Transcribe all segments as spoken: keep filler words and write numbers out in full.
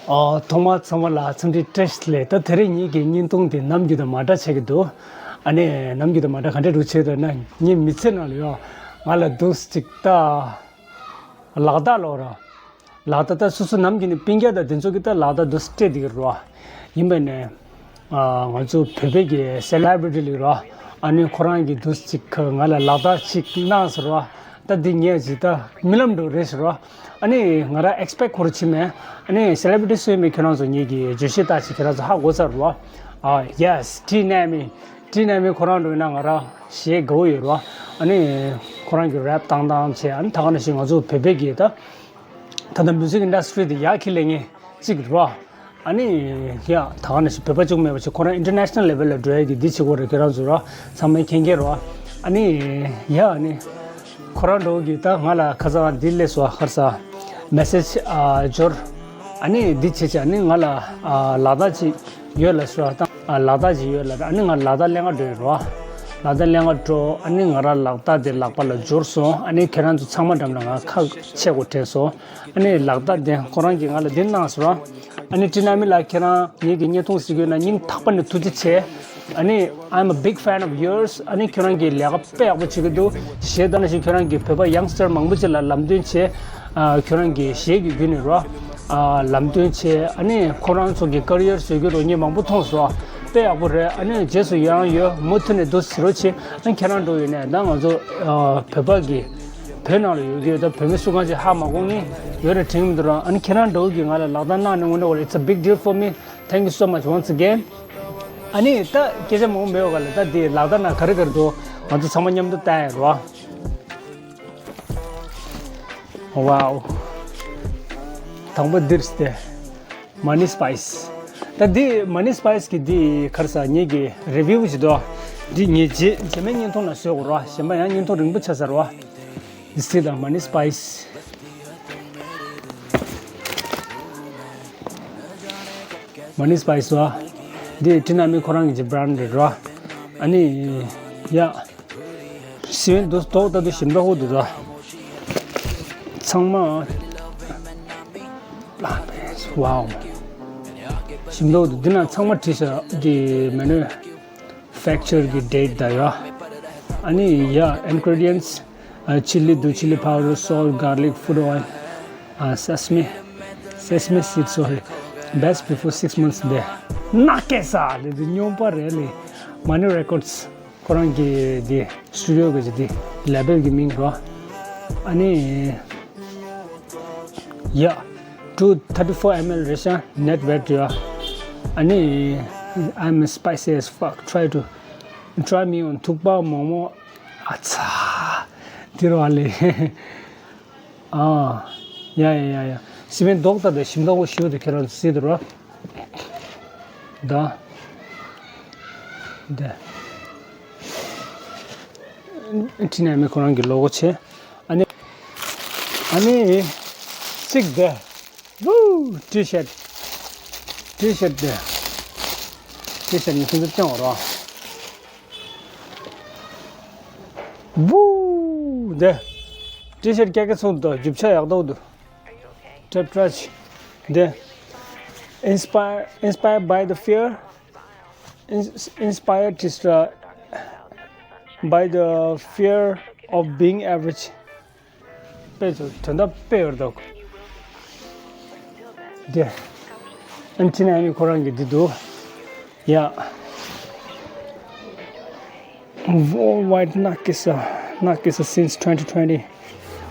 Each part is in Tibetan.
ཨོ། ཐོག་མར་ཚང་མ་ལ་འཚམས་འདྲི་བཀྲ་ཤིས་བདེ་ལེགས། ད་དེ་རིང་ངེད་ཀྱི་བརྙན་ཐུང་འདི་ནམ་རྒྱུན་དང་མ་འདྲ་ཆགས་ཀྱི་འདུག་ཨ་ནི་ནམ་རྒྱུན་དང་མ་འདྲ་ག་འདྲ་འདྲ་བོ་ཆགས་འདུག་ན། ངའི་མི་ཚེ་ནང་ལ་ཡང་ང་ལ་འདུག་སེ་ཅིག་ད་ལག་རྟགས་ལབ་ར། ལག་རྟགས་ད་སོ་སོ་ནམ་རྒྱུན་ནས་སྤུན་ཀྱག་དང་དེ་ཚོ་གིས་ད་ལག་རྟགས་འདུག་སེ་སྤྲད་བསྡད་ཀྱི་རེད་བ། ཡིན་པ་ནས། ཨ། ང་ཚོ་བོད་པའི་གི་སེ་ལེབ་རི་ཊི་ལབ་ར། ཨ་ནི་ཁོ་རང་གིས་འདུག་སེ་ཅིག་ང་ལ་ལག་རྟགས་ཅིག་གནང་ཟེར་བ། ད་འདི་ངས་ཅིག་ད་རྨི་ལམ་འདྲ་བོ་རེད་ཟེར་བ། ཨ་ནི་ང་རང་ཨེག་སི་པེག་ཁོ་རང་བྱས་མེད། ཨ་ནི་སེ་ལེབ་རི་ཊི་སུ་ཡིན་མིན་ཁྱེད་རང་ཚོ་ངེད་ཀྱི་བརྗོད་གཞི་ལྟ་ཅིག་ཁྱེད་རང་ཚོ་ཧ་གོ་ཚར་རེད་བ། ཨ། ཡེ་སི། ཊི་ནེ་མི། ཊི་ནེ་མི་ཁོ་རང་འདྲ་བོ་ཡིན་ན་ང་རང་གཞས་དགའ་བོ་ཡོད་རེད་བ། ཨ་ནི་ཁོ་རང་གི་རེབ་བཏང་བཏང་བྱས། ཨ་ནི་ད་ག་ནང་བཞིན་ང་ཚོ་བོད་པའི་གི་ད་ད་ལྟ་མིའུ་ཟིག་ཨིན་ཌ་སི་ཊི་རི་འདི་ཡར་འཁྱེར་ལས་མཁན་གཅིག་རེད་བ། ཨ་ནི་ཡ། ད་ག་ནང་བཞིན་བོད་པ་གཅིག་མེད་པ་བྱས་ཁོ་རང་ཨིན་ཊར་ནེ་ཤ་ནལ་ལེ་ཝལ་ལ་འགྲོ་ཡ་གི་འདི་བྱེད་ཀྱི་ཡོད་རེད། ཁྱེད་རང་ཚོ་ར་ཚང་མས་མཁྱེན་མཁྱེན་རེད་བ། ཨ་ནི་ཡ། ཨ་ནི་ཁོ་རང་འདྲ་བོ་གིས་ད་ང་ལ་ཁ་སང་འདི་སླེབས་སོང་། ཁ་སང་མེ་སེ་ཇི། ཨ། འབྱོར། ཨ་ནི་འདི་བྱས་བྱས། ཨ་ནི་ང་ལ། ཨ། ལག་རྟགས་ཅིག་ཡོད་ལབ་སོང་། ད། ཨ། ལག་རྟགས་ཅིག་ཡོད་ལབ། ཨ་ནི་ང་ལག་རྟགས་ལེན་ག་འགྲོ་ཡི་རེད་བ། ལག་རྟགས་ལེན་ག་འགྲོ། ཨ་ནི་ང་རང་ལག་རྟགས་དེ་ལག་པ་ལ་འབྱོར་སོང་། ཨ་ནི་ཁྱེད་རང་ཚོ་ཚང་མ་འགྲམ་ལ་ང་ཁ་ཕྱེ་དགོས་དྲན་སོང་། ཨ་ནི་ལག་རྟགས་དེ་ཁོ་རང་གིས་ང་ལ་འདི་གནང་སོང་ར། ཨ་ནི་ཊི་ནེ་མི་ལགས། ཁྱེད་རང་ངེད་ཀྱི་བརྙན་ཐུང་གཟིགས་ཡོད་ན་སྙིང་ཐག་པ་ནས་ཐུགས་རྗེ་ཆེ། ཨ་ནི། I'm a big fan of yours. ཨ་ནི་ཁྱོད་རང་གིས་ལས་ཀ་དཔེ་ཡག་པོ་བྱེད་ཀྱི་འདུག་གཞས་ད་ནང་བཞིན་ཁྱོད་རང་གིས་བོད་པ་ཡང་སི་ཊར་མང་པོ་ཅིག་ལ་ལམ་སྟོན་བྱས། ཨ། ཁྱོད་རང་གིས་གཞས་ཀྱི་བརྒྱུད་ནས་རོ། ཨ། ལམ་སྟོན་བྱས། ཨ་ནི་ཁོ་རང་ཚོ་གི་ཀེ་རི་ཡར་བཟོ་རྒྱུ་རོ་ངས་མང་པོ་མཐོང་སོང་། དཔེ་ཡག་པོ་རེད། ཨ་ནི་རྗེས་སུ་ཡང་ཡོད། མུ་མཐུད་ནས་འདུག་ཟེར་རོགས་བྱེད། ཨ། ཁྱེད་རང་འགྲོ་ཡོད་ནས་ད་ང་ཚོ། ཨ། བོད་པ་གི་བོད་ནང་ལ་ཡོད་ཀྱི་ཡོད། ད་བོད་མི་སུ་གང་ཅིག་ཧ་མ་གོ་ངེས་ཡོད་རེད་དྲན་གྱི་མི་འདུག་ར། ཨ་ནི་ཁྱེད་རང་འདྲ་བོ་གིས་ང་ལ་ལག་རྟགས་གནང་ནས་དངོས་གནས་ཨོ། It's a big deal for me. Thank you so much once again. ཨ་ནི་ད་སྐད་ཆ་མང་པོ་མེད་པ་ག་ལ། ད་འདི་ལག་རྟགས་ནང་ག་རེ་ག་རེ་འདུག་ང་ཚོ་ཚང་མ་མཉམ་དུ་ལྟ་ཡ་རོ། ཝའོ། དང་པོ་འདིར་སྟེ། མ་ནི་སི་པའི་སི། ད་འདི་མ་ནི་སི་པའི་སི་གི་འདི་ག་རེ་ཟ། ངེད་ཀྱི་རི་བིའུ་ཞིག་འདུག་འདི་ངས་རྗེས་རྗེས་མའི་བརྙན་ཐུང་ལ་བཟོས་དགོས་རོ། གཞན་པ་ཡང་བརྙན་ཐུང་རིང་པོ་ཆགས་ས་རོ། འདི་སི་དང་མ་ནི་སི་པའི་སི། མ་ནི་སི་པའི་སི་བ། འདི་ཊི་ནེ་མི་ཁོ་རང་གི་བྷི་རན་ཌི་རེད་རོ། ཨ་ནི་ཡ། སི་བན་འདུག་ཏོག་ལྟ་དུས་ཞིམ་པོ་འདུག་ད། ཚང་མ། ཝའོ། ཞིམ་པོ་འདུག་འདི་ན་ཚང་མ་བྲིས་ཤག་འདི་མེ་ནུ་ཕེག་ཅར་གི་ཌེ་ཊི་དང་ཡ། ཨ་ནི་ཡ། ཨིན་གི་རི་ཌི་ཡན་སི། ཨ། ཆི་ལི་འདུག་ཆི་ལི་པའུ་ཌར། སོལ་ཊི། གར་ལིག། ཕུཌ་ཨོའིལ། ཨ། སེ་སི་མི། སེ་སི་མི་སིཌ། སོ་རི། Best before six months འདི། ནག་སྐད་ས་ལེ་འདི་སྨྱོན་པ་རེད་ལེ། མ་ནི་རེ་ཀོར་ཌི་སི། ཁོ་རང་གི་འདི་སི་ཊུ་ཌི་ཡོ་གི་འདི་ལེ་བལ་གི་མིང་རོ། ཨ་ནི་ཡ། ཊུ་ཐར་ཊི་ཕོར་ཨེམ་ཨེལ་རེད་ཤག་ནེཊ་ཝེཊ་ཡོད། ཨ་ནི། I'm spicy as fuck. Try to try me on. ཐུག་པ་མོག་མོག་ཨ་ཚ། དེ་རོ་ཨ་ལེ། ཨ། ཡ་ཡ་ཡ་ཡ། སི་མེན་མདོག་ལྟ་དང་ཞིམ་མདོག་པོ་ཞིག་འདུག་ཁྱེད་རང་ཚོ་གཟིགས་འདུག་རོ། ད། འདི། ཊི་ནེ་མི་ཁོ་རང་གི་ལོ་གོ་བྱས། ཨ་ནི། ཨ་ནི། གཅིག་འདི། ཝུ། ཊི་ཤར་ཊི། ཊི་ཤར་འདི། ཊི་ཤར་ནི་ཁྱེད་ཚོ་སྤྱང་བ་རོ། ཝུ། འདི། ཊི་ཤར་ཀྱག་ཀྱག་ཚོགས་འདུག་རྒྱུ་ཆ་ཡག་ཏོག་འདུག་ཊེབ་ཊེབ་ཅིག་འདི། Inspire, inspired by the fear. Ins- inspired, distraught by the fear of being average. དཔེ་ཚོ་དོན་དག་དཔེ་ཡོད་འདུག་འདི། ཨན་ཊི་ནེ་མི་ཁོ་རང་གི་འདི་འདུག་ཡ། White Nakisa, Nakisa since twenty twenty.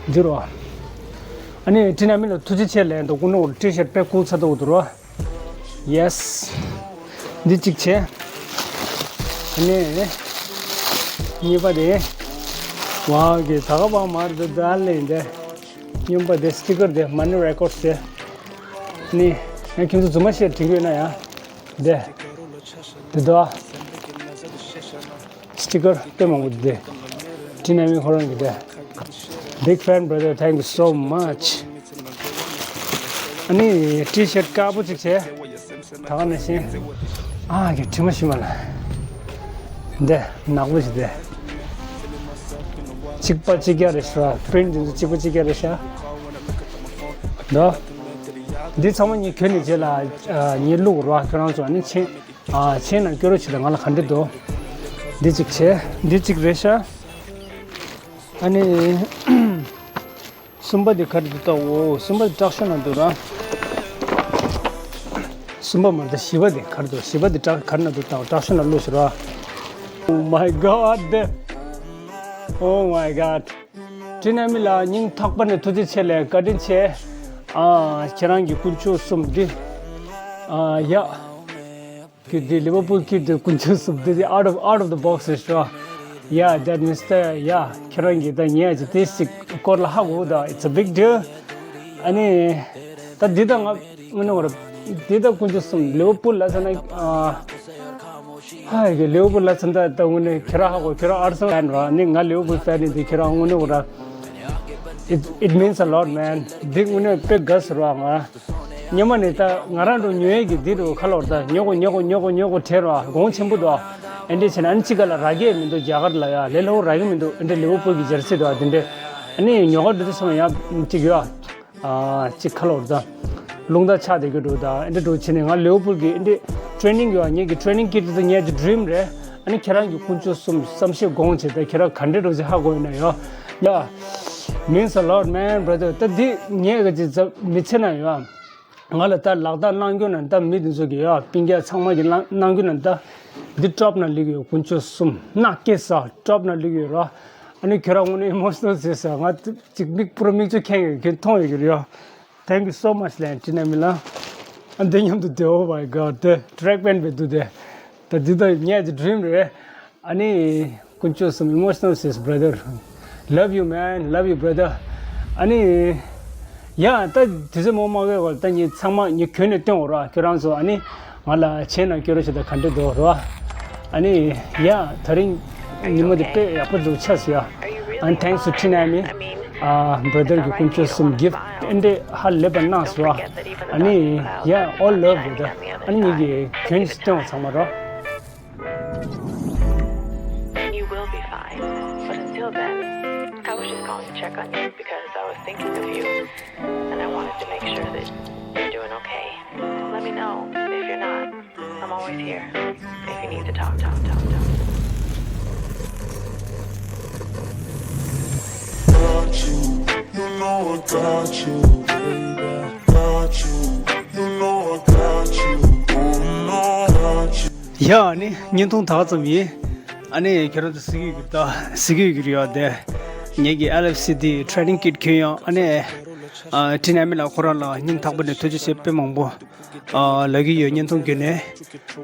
འདི་རོ། ཨ་ནི་ཊི་ནེ་མི་ལ་ཐུགས་རྗེ་ཆེ་ལན་འདུག་ཀུན་ནོ་ཊི་ཤར་དཔེ་ཀུལ་ཚ་འདུག་འདུག་རོ། ཡེ་སི། འདི་གཅིག་བྱས། ཨ་ནི། གཉིས་པ་དེ། ཝའོ་གི་ད་ག་བ་མར་འདུག་ད་ལེན་དེ། གཉིས་པ་དེ་སི་ཊི་ཀར་དེ་མ་ནི་རེ་ཀོར་ཌི་སི་དེ། ནི། ཡང་ཁྱེད་ཚོ་རྫུན་མ་བཤད་དྲན་གྱི་ཡོད་ན་ཡང་། དེ། དེ་དོ། སི་ཊི་ཀར་དཔེ་མང་པོ་འདུག་སྟེ། ཊི་ནེ་མི་ཁོ་རང་གི་དེ། Big fan brother, thank you so much. ཨ་ནི་ཊི་ཤར་དཀར་པོ་གཅིག་བྱས། ད་ག་ནང་བཞིན། ཨ་གི་དྲི་མ་ཞིམ་པ་ལ། འདི་ནག་པོ་ཞིག་འདི། གཅིག་པ་གཅིག་རྐྱང་རེད་ཤག་པི་རིན་ཊི་འདི་ཚོ་གཅིག་པ་གཅིག་རྐྱང་རེད་ཤག་འདི། འདི་ཚང་མ་ངས་གྱོན་ནས་རྗེས་ལ་ཨ་ངས་བླུག་རོགས། ཁྱོད་རང་ཚོ་ཨ་ནི་མཆན་ཨ་མཆན་ནང་སྐྱོར་རོགས་བྱེད་དང་། ང་ལ་ག་འདྲ་འདུག་འདི་གཅིག་བྱས། འདི་གཅིག་རེད་ཤག་ཨ་ནི་གསུམ་པ་འདི་ག་རེ་འདུག་ལྟ། འོ། གསུམ་པ་འདི་དྲག་ཤོས་ནང་འདུག་ར། གསུམ་པ་མ་རེད། བཞི་པ་འདི་ག་རེ་འདུག་བཞི་པ་འདི་དྲག་ག་རེ་ནང་འདུག་ལྟ། དྲག་ཤོས་ནང་བླུགས་ཤིག་ར། Oh my God. Oh my God. ཊི་ནེ་མི་ལགས། སྙིང་ཐག་པ་ནས་ཐུགས་རྗེ་ཆེ་ལགས། བཀའ་དྲིན་ཆེ། ཨ་ཁྱེད་རང་གི་དཀོན་མཆོག་གསུམ་འདི། ཨ་ཡ། ཀི་འདི་ལི་ཝར་པུལ་ཀི་འདི་དཀོན་མཆོག་གསུམ་འདི། འདི་out of, out of the box རེད་ཤག Yeah, that means that, yeah, ཁྱེད་རང་གིས་ད་ངས་ཅིག་དེ་ཞིག་སྐོར་ལ་ཧ་གོ་ད། It's a big deal. ཨ་ནི་ད་འདི་ད་ང་དངོས་གནས་ཁོ་ར་འདི་ད་དཀོན་མཆོག་གསུམ། ལི་ཝར་པུལ་ལ་ཟེར་ན་ཨ། ཧ་ཡ་གི་ལི་ཝར་པུལ་ལ་ཚང་མ་ད་དངོས་གནས་ཁྱེད་རང་ཧ་གོ། ཁྱེད་རང་ཨར་སེ་ནལ་ཕེན་ར། ནི་ང་ལི་ཝར་པུལ་ཕེན་ཡིན་དུས་ཁྱེད་རང་དངོས་གནས་ཁོ་ར། It, it means a lot, man. འདི་དངོས་གནས་དཔེ་དགའ་ཟེར་བ། ང་སྔོན་མ་ནས་ད་ང་རང་འགྲོ་ཉོ་ཡས་ཀྱི་འདི་རུ་ཁ་ལོར་ད་ཉོ་དགོས་ཉོ་དགོས་ཉོ་དགོས་ཉོ་དགོས་བྲེལ་བ། གོང་ཆེན་པོ་འདུག་ཨེ་འདྲས་བྱས་ན་ཨ་ནི་གཅིག་ག་ལ་རག་གི་མི་འདུག་རྒྱ་གར་ལ་ཡ་ལས་སླ་པོ་རག་གི་མི་འདུག་ཨེ་འདྲས་ལི་ཝར་པུལ་གྱི་ཇར་སི་འདུག་དེ་འདྲས་ཨ་ནི་ཉོ་གར་འགྲོ་དུས་ཙམ་ཡང་གཅིག་ཡོད། ཨ་གཅིག་ཁ་ལོར་ད་རླུང་རྟ་ཆག་བསྡད་ཀྱི་འདུག་ད་ཨེ་འདྲས་འགྲོ་བྱས་ནས་ང་ལི་ཝར་པུལ་གྱི་ཨེ་འདྲས་ཊི་རེ་ནིང་ཡོད། ངེད་ཀྱི་ཊི་རེ་ནིང་ཀིཊ་དེ་ངེད་ཀྱི་ཌི་རིམ་རེད། ཨ་ནི་ཁྱེད་རང་གི་དཀོན་མཆོག་གསུམ་བསམ་ཤེས་དགོངས་བྱས་ད་ཁྱེད་རང་ག་འདྲས་འགྲོ་ཅིག་ཧ་གོ་ཡོད་ན་ཡོད། Yeah, means a lot, man, brother. ད་འདི་ངས་ག་ཅིག་ཙམ་མི་ཚེ་ན་ཡོད། ང་ལ་ད་ལག་བརྡ་གནང་རྒྱུ་ན་ད་མི་འདི་ཚོ་གི་ཡ་སྤུན་ཀྱག་ཚང་མ་གི་གནང་གནང་རྒྱུ་ན་ད་འདི་ཊོབ་ན་ལིག་ཡོད། དཀོན་མཆོག་གསུམ་ནག་སྐེ་ས་ཊོབ་ན་ལིག་ཡོད་ར། ཨ་ནི་ཁྱོད་རང་དངོས་གནས་ཨི་མོ་ཤི་ནལ་བྱས་ས། ང་ཅིག་མིག་པུ་ར་མིག་ཆུ་ཁེངས་ཡོད། ཁྱོད་མཐོང་ཡོད་ཀྱི་རེད་ཡ། Thank you so much ལན་ཊི་ནེ་མི་ལ། ཨ་འདི་མཉམ་དུ་དེ། Oh my God, དེ་ཊེག་པན་བེ་དུ་དེ། ད་འདི་ད་ངའི་ཌི་རིམ་རེད། ཨ་ནི་དཀོན་མཆོག་གསུམ། Emotional sis, brother. Love you, man. Love you, brother. ཨ་ནི་ཡ་ད་དུས་ཚོད་མང་པོ་མ་འགོར་བར་ད་ངས་ཚང་མ་ངས་གྱོན་ནས་སྟོན་འོ་ར། ཁྱོད་རང་ཚོ་ཨ་ནི་ང་ལ་མཆན་ནང་སྐྱོར་རོགས་བྱེད་དང་། ག་འདྲ་འདུག་ར། ཨ་ནི་ཡ་ད་རིང་ཉི་མ་འདི་དཔེ་ཡག་པོ་འདུག་ཆགས་སོང་ཡ། And thanks to ཊི་ནེ་མི། ཨ་བྷ་ར་དར་གྱི་དཀོན་མཆོག་གསུམ་གིཕ་ཊི་ཨེ་འདྲས་ཧ་ལས་པ་གནང་སོང་ཨ། ཨ་ནི་ཡ་all love, brother. ཨ་ནི་ངེད་ཀྱི་གྱོན་ནས་སྟོན་འོ་ཚང་མ་ར། And you will be fine. But until then, I was just calling to check on you because I was thinking of you and I wanted to make sure that you're doing okay. Let me know if you're not. I'm always here if you need to talk, talk, talk, talk. Got you, you know I got you, baby. Got you, you know I got you. Oh no, got you. ཡ་ཨ་ནི་བརྙན་ཐུང་ད་ག་ཙམ་ཡིན། ཨ་ནི་ཁྱེད་རང་ཚོ་གཟིགས་ཡོད་ཀྱི་ད་གཟིགས་ཡོད་ཀྱི་རེད་ཡ། དེ་ངེད་ཀྱི་ཨེལ་ཨེཕ་སི་དེ་ཊི་རེ་ནིང་ཀིཊ་གྱོན་ཡོད། ཨ་ནི་ཨ་ཊི་ནེ་མི་ལགས་ཁོ་རང་ལ་སྙིང་ཐག་པ་ནས་ཐུགས་རྗེ་ཆེ། དཔེ་མང་པོ་ཨ་ལབ་ཀྱི་ཡོད། བརྙན་ཐུང་བརྒྱུད་ནས།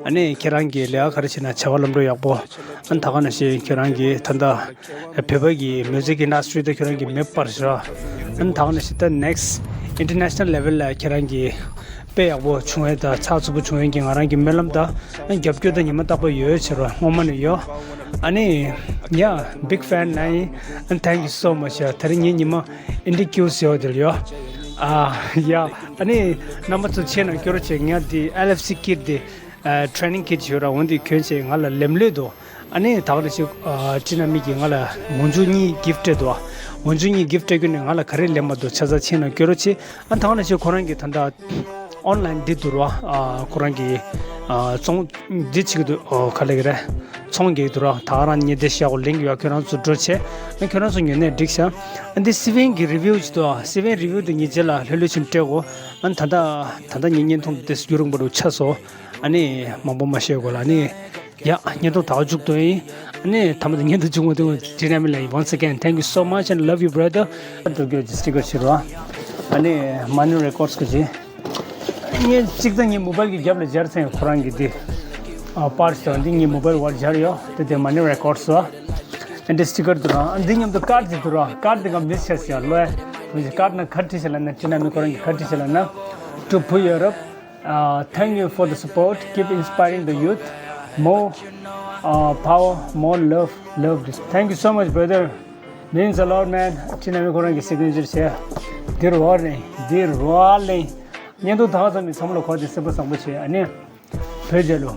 ཨ་ནི་ཁྱེད་རང་གིས་ལས་ཀ་ག་རེ་བྱེད་ན་བྱ་བ་ལམ་འགྲོ་ཡག་པོ། ཨ་ནི་ད་ག་ནང་བཞིན་ཁྱེད་རང་གིས་ད་ལྟ་བོད་པ་གི་མིའུ་ཟིག་ཨིན་ཌ་སི་ཊི་རི་དེ་ཁྱེད་རང་གིས་མེད་པར་བཞག་ཨ་ནི་ད་ག་ནང་བཞིན་ད་ནེག་སི་ཊི་ཨིན་ཊར་ནེ་ཤ་ནལ་ལེ་ཝལ་ལ་ཁྱེད་རང་གིས་དཔེ་ཡག་པོ་བྱུང་བའི་ད་ཚགས་ཚུད་པོ་བྱུང་བའི་གི་ང་རང་གི་སྨོན་ལམ་དང་ཨ་ནི་རྒྱབ་སྐྱོར་ད་ཉི་མ་རྟག་པར་ཡོད་ཕྱིར་བ་སྔོན་མ་ནས་ཡོད། ཨ་ནི་ཡ་big fan ན་ཡིན། ཨ་ནི་thank you so much ཡ། དེ་རིང་ངའི་ཉི་མ་ཨིན་ཌི་ཀིའུ་ཟེར་བ་དེ་ལ་ཡོད། ཨ་ཡ་ཨ་ནི་རྣམ་པ་ཚོ་མཆན་ནང་སྐྱོར་རོགས་བྱེད། ང་དེ་ཨེལ་ཨེཕ་སི་ཀིཊ་དེ་ཨ་ཊི་རེ་ནིང་ཀིཊ་ཞིག་ཡོད་ར། འོ་འདི་གྱོན་བྱས་ང་ལ་ལེབ་ལོས་འདུག་ཨ་ནི་ད་ག་ནང་བཞིན་ཨ་ཊི་ནེ་མི་གིས་ང་ལ་མོན་ཆུང་གཉིས་གིཕ་ཊི་སྤྲད་འདུག་མོན་ཆུང་གཉིས་གིཕ་ཊི་སྤྲད་རྒྱུ་ནི་ང་ལ་ག་རེ་ལེབ་མ་འདུག་ཆ་ཚང་མཆན་ནང་སྐྱོར་རོགས་བྱེད། ཨ་ད་ག་ནང་བཞིན་ཁོ་རང་གིས་ད་ལྟ་ཨོན་ལ་ཡིན་འདི་འདུག་ར། ཨ་ཁོ་རང་གིས་ཨ་བཙོང་འདི་བྱེད་ཀྱི་འདུག་ཨོ་ག་ལབ་ཀྱི་རེད། ཚོང་རྒྱག་གི་འདུག་ར། ད་ག་རང་ཉེ་དེ་ཤ་གོ་ལིང་ཡོད། ཁྱོད་རང་ཚོ་འགྲོ་བྱེད། ཨ་ཁྱོད་རང་ཚོ་ཉོས་ནས་འགྲིག་ཤག་ཨ་འདི་སི་ཝིང་གི་རི་བིའུ་ཅིག་འདུག་སི་ཝིང་རི་བིའུ་དེ་ངས་རྗེས་ལ་ལྷོད་ལྷོད་ཕྱིན་སྤྲད་གོ་ཨ་ད་ལྟ་ད་ལྟ་ངའི་བརྙན་ཐུང་དེ་རྒྱུན་རིང་པོ་རུ་ཆགས་སོང་། ཨ་ནི་མང་པོ་མ་བཤད་དགོས་ལ། ཨ་ནི་ཡ་བརྙན་ཐུང་ད་ག་མཇུག་བསྡུ་ཡིན། ཨ་ནི་ཐ་མ་དེ་བརྙན་ཐུང་མཇུག་མ་བསྡུ་བར་ཊི་ནེ་མི་ལ་ཡིན། Once again, thank you so much and love you, brother. འགྲོ་རྒྱུ་ཇི་སི་ཊི་ཀར་ཕྱིར་བ། ཨ་ནི་མ་ནུ་རེ་ཀོར་ཌི་གི་ཇི། ངས་གཅིག་ད་ངའི་མོ་བལ་གྱི་རྒྱབ་ལ་སྦྱར་ཚེ་ཁོ་རང་གི་འདི་ཨ་པར་སི་དང་འདི་ངའི་མོ་བལ་བར་སྦྱར་ཡོད། དེ་དེ་མ་ནུ་རེ་ཀོར་ཌི་སོ། ཨ་འདི་སི་ཊི་ཀར་འདུག་ར། ཨ་འདི་མཉམ་དུ་ཀར་ཌི་ཅིག་འདུག་ར། ཀར་ཌི་འདི་ང་མིས་བྱས་སོང་ཡ་ལོས། ཀར་ཌི་ནང་ག་རེ་བྲིས་ཤག་ལབ་ན། ཊི་ནེ་མི་ཁོ་རང་གིས་ག་རེ་བྲིས་ཤག་ལབ་ན། To Phu Europe, uh, thank you for the support. Keep inspiring the youth. More uh, power, more love, love this. Thank you so much, brother. Means a lot, man. ཊི་ནེ་མི་ཁོ་རང་གི་སི་གི་ནེ་ཅར་བྱས། འདིར་བར་ནས་འདིར་བར་ལེ། བརྙན་ཐུང་ད་ག་ཙམ་ནས་ཚང་མ་ལ་གོ་དེ་སེམས་པ་བཟང་པོ་བྱས། ཨ་ནི་བོད་རྒྱལ་ལོ།